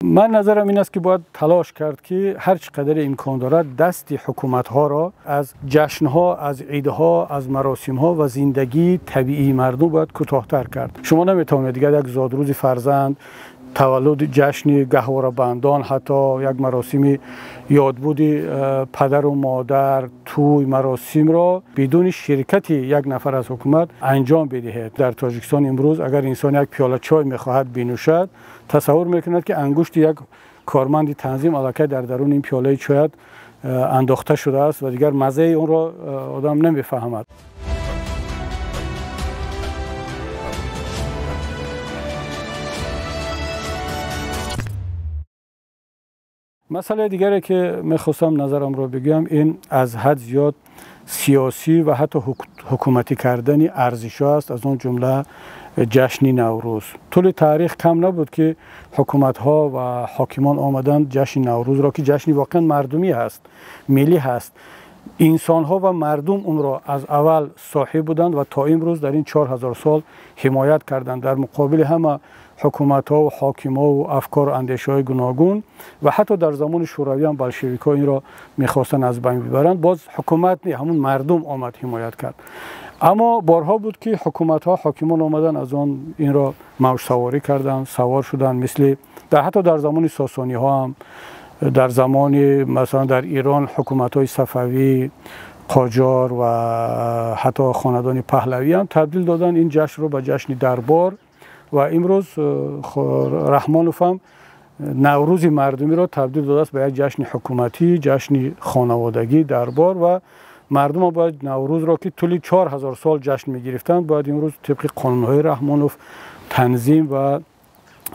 Ман назарам ин аст, ки бояд талош кард, ки ҳар чӣ қадаре имкон дорад дасти ҳукуматҳоро аз ҷашнҳо, аз идҳо, аз маросимҳо ва зиндагии табиии мардум бояд кӯтоҳтар кард. Шумо наметавонед дигар як зодрӯзи фарзанд, таваллуди ҷашни гаҳворабандон, ҳатто як маросими ёдбуди падару модар, тӯй, маросимро бидуни ширкати як нафар аз ҳукумат анҷом бидиҳед. Дар Тоҷикистон имрӯз агар инсон як пиёла чой мехоҳад бинӯшад, тасаввур мекунад, ки ангушти як корманди танзим аллакай дар даруни ин пиёлаи чоят андохта шудааст ва дигар маззаи онро одам намефаҳмад. Масъалаи дигаре, ки мехостам назарамро бигӯям, ин аз ҳад зиёд сиёсӣ ва ҳатто ҳукуматӣ кардани арзишҳо аст, аз он ҷумла ҷашни Наврӯз. Тӯли таърих кам набуд, ки ҳукуматҳо ва ҳокимон омаданд ҷашни Наврӯзро, ки ҷашни воқеан мардумӣ ҳаст, миллӣ ҳаст, инсонҳо ва мардум онро аз аввал соҳиб буданд ва то имрӯз дар ин 4000 сол ҳимоят карданд дар муқобили ҳама ҳукуматҳо ва ҳокимҳо ва афкору андешаҳои гуногун ва ҳатто дар замони шӯравӣ ҳам болшевикҳо инро мехостанд аз байн бибаранд. Боз ҳукумат не, ҳамун мардум омад ҳимоят кард. Аммо борҳо буд, ки ҳукуматҳо, ҳокимон омаданд аз он инро мавҷсаворӣ карданд, савор шуданд, мисли ҳатто дар замони сосониҳо ҳам, дар замони масалан дар Ирон ҳукуматҳои Сафавӣ, Қоҷор ва ҳатто хонадони Паҳлавӣ ҳам табдил доданд ин ҷашнро ба ҷашни дарбор. Ва имрӯз Раҳмонов ҳам Наврӯзи мардумиро табдил додааст ба як ҷашни ҳукуматӣ, ҷашни хонаводагӣ, дарбор. Ва мардум бояд Наврӯзро, ки тӯли 4000 сол ҷашн мегирифтанд, бояд имрӯз тибқи қонунҳои Раҳмонов, танзим ва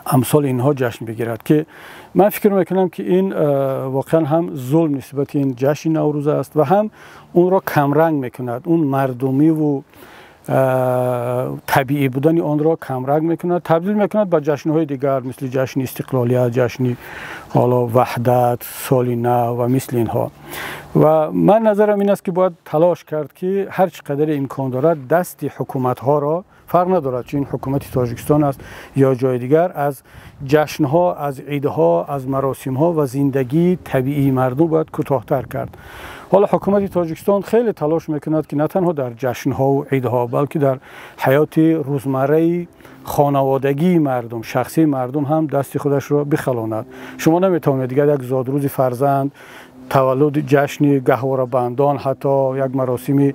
амсоли инҳо ҷашн бигирад, ки ман фикр мекунам, ки ин воқеан ҳам зулм нисбати ин ҷашни Наврӯз аст ва ҳам онро камранг мекунад, он мардумиву табиӣ будани онро камранг мекунад, табдил мекунад ба ҷашнҳои дигар, мисли ҷашни Истиқлолият, ҷашни ҳоло Ваҳдат, соли нав ва мисли инҳо. Ва ман назарам ин аст, ки бояд талош кард, ки ҳар чӣ қадаре имкон дорад дасти ҳукуматҳоро, фарқ надорад, чи ин ҳукумати Тоҷикистон аст ё ҷои дигар, аз ҷашнҳо, аз идҳо, аз маросимҳо ва зиндагии табиии мардум бояд кӯтоҳтар кард. Ҳоло ҳукумати Тоҷикистон хеле талош мекунад, ки на танҳо дар ҷашнҳову идҳо, балки дар ҳаёти рӯзмарраи хонаводагии мардум, шахсии мардум ҳам дасти худашро бихалонад. Шумо наметавонед дигар як зодрӯзи фарзанд, таваллуди ҷашни гаҳворабандон, ҳатто як маросими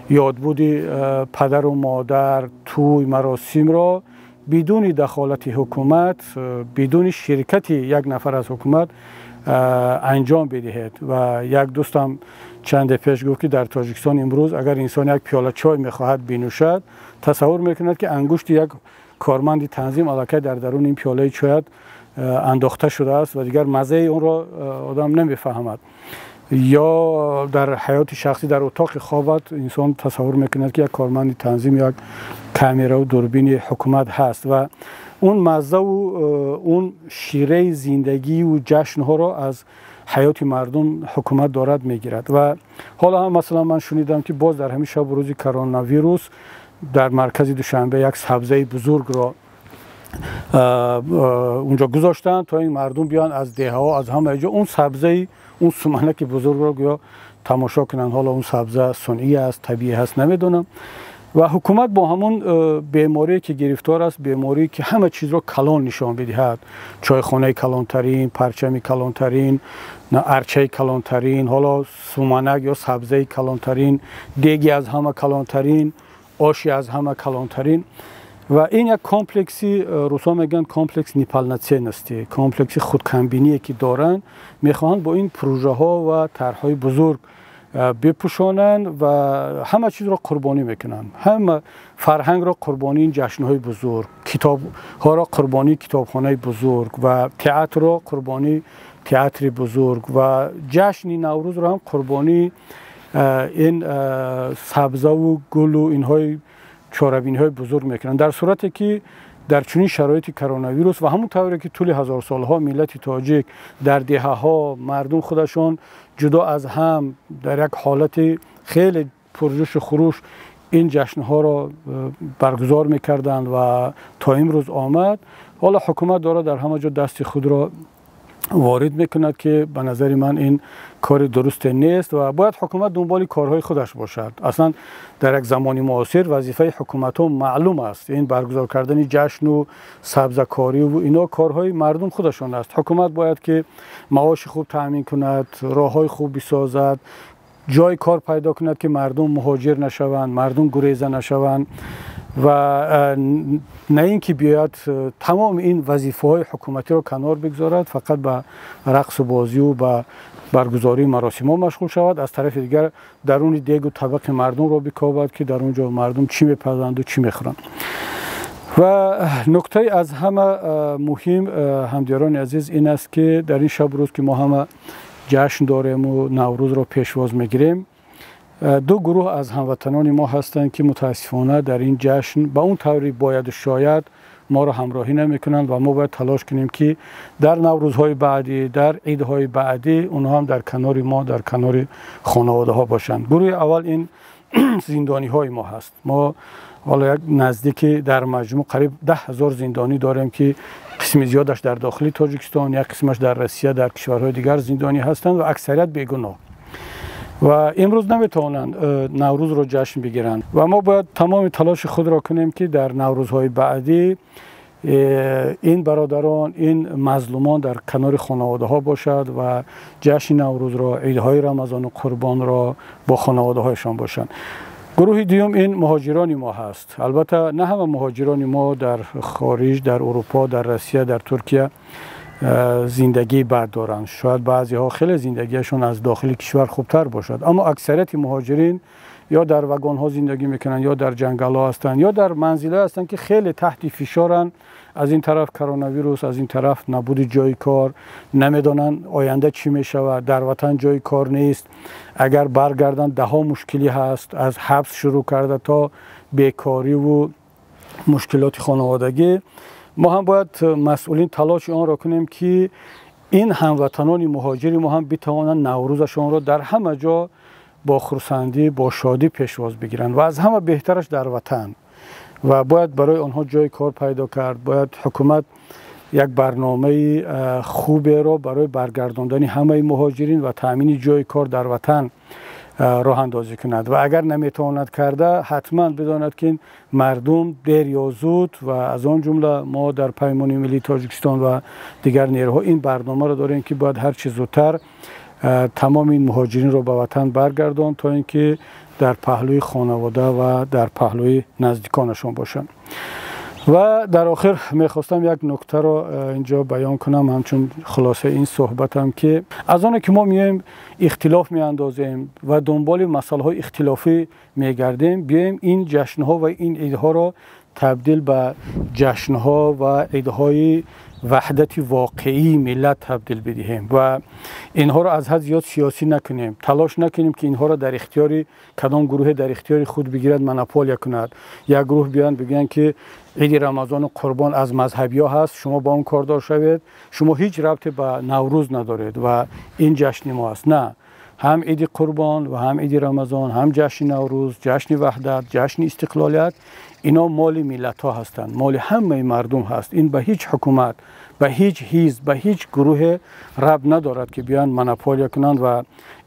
ёдбуди падару модар, тӯй, маросимро бидуни дахолати ҳукумат, бидуни ширкати як нафар аз ҳукумат анҷом бидиҳед. Ва як дӯстам чанде пеш гуфт, ки дар Тоҷикистон имрӯз агар инсон як пиёла чой мехоҳад бинӯшад, тасаввур мекунад, ки ангушти як корманди танзим аллакай дар даруни ин пиёлаи чоят андохта шудааст ва дигар маззаи онро одам намефаҳмад. Ё дар ҳаёти шахсӣ дар утоқи хобат инсон тасаввур мекунад, ки як корманди танзим, як камераву дурбини ҳукумат ҳаст ва он маззаву он шираи зиндагиву ҷашнҳоро аз ҳаёти мардум ҳукумат дорад мегирад. Ва ҳоло ҳам масалан ман шунидам, ки боз дар ҳамин шабу рӯзи коронавирус дар маркази Душанбе як сабзаи бузургро унҷо гузоштанд, то ин мардум биёянд аз деҳаҳо, аз ҳама ҷо он сабзаи, он суманаки бузургро гӯё тамошо кунанд. Ҳоло он сабза сунъӣ аст, табиӣ ҳаст, намедонам. Ва ҳукумат бо ҳамон беморие, ки гирифтор аст, беморие, ки ҳама чизро калон нишон бидиҳад, чойхонаи калонтарин, парчами калонтарин, арчаи калонтарин, ҳоло суманак ё сабзаи калонтарин, деги аз ҳама калонтарин, оши аз ҳама калонтарин. Ва ин як комплекси, русҳо мегӯянд, комплекс неполноценности, комплекси худкамбиние, ки доранд, мехоҳанд бо ин прӯжаҳо ва тарҳҳои бузург бипӯшонанд ва ҳама чизро қурбонӣ мекунанд, ҳама фарҳангро қурбонии ҷашнҳои бузург, китобҳоро қурбонии китобхонаи бузург ва театрро қурбонии театри бузург ва ҷашни Наврӯзро ҳам қурбонии ин сабзаву гулу инҳои чорабиниҳои бузург мекунанд. Дар сурате ки дар чунин шароити коронавирус ва ҳамон тавре ки тӯли ҳазорсолҳо миллати тоҷик дар деҳаҳо мардум худашон ҷудо аз ҳам дар як ҳолати хеле пурҷӯшу хуруш ин ҷашнҳоро баргузор мекарданд ва то имрӯз омад, ҳоло ҳукумат дорад дар ҳама ҷо дасти худро ворид мекунад, ки ба назари ман ин кори дурусте нест ва бояд ҳукумат дунболи корҳои худаш бошад. Аслан дар як замони муосир вазифаи ҳукуматҳо маълум аст. Ин баргузор кардани ҷашну сабзакориву ино корҳои мардум худашон аст. Ҳукумат бояд ки маоши хуб таъмин кунад, роҳҳои хуб бисозад, ҷои кор пайдо кунад, ки мардум муҳоҷир нашаванд, мардум гуреза нашаванд ва на ин ки биёяд тамоми ин вазифаҳои ҳукуматиро канор бигзорад, фақат ба рақсу бозию ба баргузории маросимҳо машғул шавад, аз тарафи дигар даруни дегу табақи мардумро бикобад, ки дар он ҷо мардум чӣ мепазанду чӣ мехӯранд. Ва нуктаи аз ҳама муҳим, ҳамдиёрони азиз, ин аст, ки дар ин шабу рӯз, ки мо ҳама ҷашн дорему Наврӯзро пешвоз мегирем, ду гурӯҳ аз ҳамватанони мо ҳастанд, ки мутаассифона дар ин ҷашн ба он тавре бояду шояд моро ҳамроҳӣ намекунанд ва мо бояд талош кунем, ки дар наврӯзҳои баъдӣ, дар идҳои баъдӣ онҳо ҳам дар канори мо, дар канори хонаводаҳо бошанд. Гурӯҳи аввал ин зиндониҳои мо ҳаст. Мо ҳоло як наздики дар маҷмӯъ қариб 10 000 зиндонӣ дорем, ки қисми зиёдаш дар дохили Тоҷикистон, як қисмаш дар Россия, дар кишварҳои дигар зиндонӣ ҳастанд ва аксарият бегуноҳ ва имрӯз наметавонанд Наврӯзро ҷашн бигиранд. Ва мо бояд тамоми талоши худро кунем, ки дар наврӯзҳои баъдӣ ин бародарон, ин мазлумон дар канори хонаводаҳо бошад ва ҷашни Наврӯзро, идҳои Рамазону Қурбонро бо хонаводаҳояшон бошанд. Гурӯҳи дуюм ин муҳоҷирони мо ҳаст. Албатта, на ҳама муҳоҷирони мо дар хориҷ, дар Урупо, дар Россия, дар Туркия зиндагии бад доранд. Шояд баъзеҳо хеле зиндагиашон аз дохили кишвар хубтар бошад, аммо аксарияти муҳоҷирин ё дар вагонҳо зиндагӣ мекунанд, ё дар ҷангалҳо ҳастанд, ё дар манзилҳое ҳастанд, ки хеле таҳти фишоранд. Аз ин тараф коронавирус, аз ин тараф набуди ҷои кор, намедонанд оянда чӣ мешавад, дар ватан ҷои кор нест, агар баргарданд, даҳо мушкилӣ ҳаст, аз ҳабс шурӯъ карда то бекориву мушкилоти хонаводагӣ. Мо ҳам бояд масъулин талоши онро кунем, ки ин ҳамватанони муҳоҷири мо ҳам битавонанд наврӯзашонро дар ҳама ҷо бо хурсандӣ, бо шодӣ пешвоз бигиранд ва аз ҳама беҳтараш дар ватан. Ва бояд барои онҳо ҷои кор пайдо кард. Бояд ҳукумат як барномаи хуберо барои баргардондани ҳамаи муҳоҷирин ва таъмини ҷои кор дар ватан роҳандозӣ кунад. Ва агар наметавонад карда, ҳатман бидонад, ки мардум дер ё зуд ва аз он ҷумла мо дар Паймони миллии Тоҷикистон ва дигар нерӯҳо ин барномаро дорем, ки бояд ҳарчи зудтар тамоми ин муҳоҷиринро ба ватан баргардон, то ин ки дар паҳлӯи хонавода ва дар паҳлӯи наздиконашон бошанд. Ва дар охир мехостам як нуктаро инҷо баён кунам, ҳамчун хулосаи ин суҳбатам, ки аз оне ки мо меоем, ихтилоф меандозем ва дунболи масъалаҳои ихтилофӣ мегардем, биёем ин ҷашнҳо ва ин идҳоро табдил ба ҷашнҳо ва идҳои ваҳдати воқеии миллат табдил бидиҳем ва инҳоро аз ҳад зиёд сиёсӣ накунем, талош накунем, ки инҳоро дар ихтиёри кадом гурӯҳе дар ихтиёри худ бигирад, монополия кунад. Як гурӯҳ биёянд, бигӯянд, ки иди Рамазону Қурбон аз мазҳабиҳо ҳаст, шумо ба он кордор шавед, шумо ҳеҷ рабте ба Наврӯз надоред ва ин ҷашни мо аст. На, ҳам иди Қурбон ва ҳам иди Рамазон, ҳам ҷашни Наврӯз, ҷашни Ваҳдат, ҷашни Истиқлолият, ино моли миллатҳо ҳастанд, моли ҳамаи мардум ҳаст. Ин ба ҳеҷ ҳукумат, ба ҳеҷ ҳизб, ба ҳеҷ гурӯҳе рабт надорад, ки биёянд, монополия кунанд ва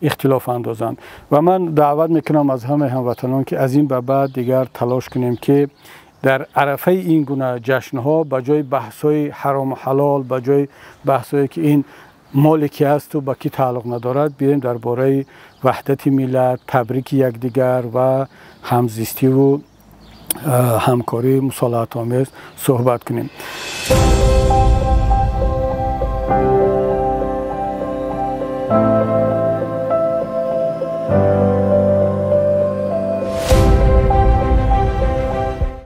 ихтилоф андозанд. Ва ман даъват мекунам аз ҳамаи ҳамватанон, ки аз ин ба баъд дигар талош кунем, ки дар арафаи ин гуна ҷашнҳо ба ҷои баҳсҳои ҳарому ҳалол, ба ҷои баҳсҳое, ки ин моле ки ҳасту ба кӣ тааллуқ надорад, биёем дар бораи ваҳдати миллат, табрики якдигар ва ҳамзистиву ҳамкории мусолиҳатомез суҳбат кунем.